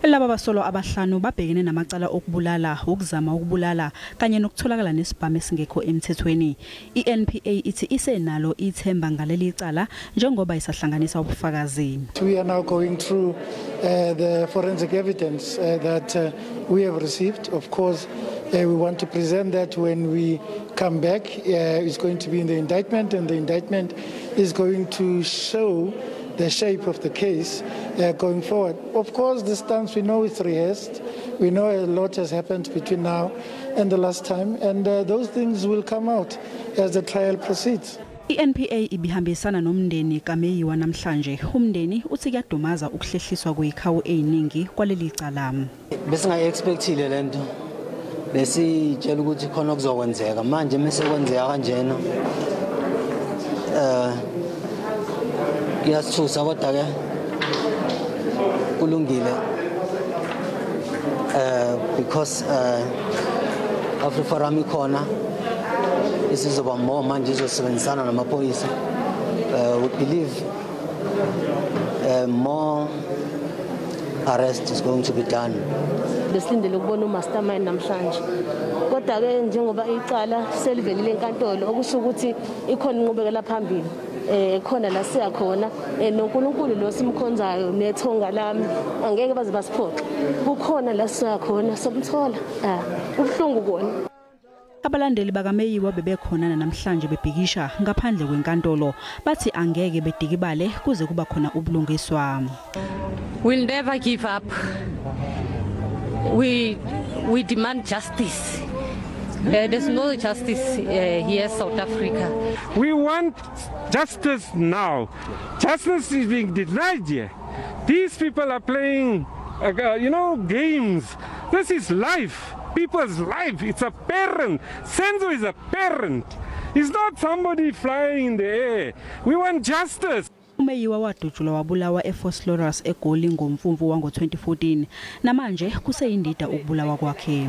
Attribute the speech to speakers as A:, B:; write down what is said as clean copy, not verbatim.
A: Laba basolwa abahlanu babhekene namacala okubulala, ukuzama ukubulala kanye nokutholakala nesibhamu esingekho emthethweni. I-NPA ithi isenalo ithemba ngaleli cala njengoba isahlanganisa ubufakazi.
B: We are now going through the forensic evidence that we have received. Of course, we want to present that when we come back. It's going to be in the indictment, and the indictment is going to show the shape of the case going forward. Of course, this stance, we know it's rehearsed. We know a lot has happened between now and the last time, and those things will come out as the trial proceeds.
A: I-NPA ibihambisana nomndeni kaMeyiwa namhlanje. Umndeni uthi kuyadumaza ukuhlehliswa kwezikhawu eziningi kwaleli cala.
C: Besingayi-expectile lento. Besitshela ukuthi khona okuzokwenzeka. Manje mase kwenzeka kanjena kuyasithusa, kodwa ke kulungile because AfriForum ikhona, isizoba more manje izosebenzisana namaphoyisa. We believe more arrest is going to be done.
D: Besilindele ukubona umastermind namhlanje, kodwa ke njengoba icala selivelile enkantolo, okusho ukuthi ikhona inqubekela phambili, khona la siya khona, noNkulunkulu lo simkhonzayo nethonga lami angeke baze basiphoxe. Kukhona la siya khona, somthola. Ubuhlungu kona.
A: Abalandeli bakaMeyiwa bebekhona namhlanje bebhikisha ngaphandle kwenkantolo, bathi angeke bedikibale kuze kuba khona ubulungiswa.
E: We'll never give up. We demand justice. There's no justice here in South Africa.
F: We want justice now. Justice is being denied here. These people are playing, games. This is life, people's life. It's a parent. Senzo is a parent. It's not somebody flying in the air. We want justice.
A: UMeyiwa wadutshulwa wabulawa eVosloorus eGoli ngoMfumfu wango-2014. Namanje kuseyindida ukubulawa kwakhe.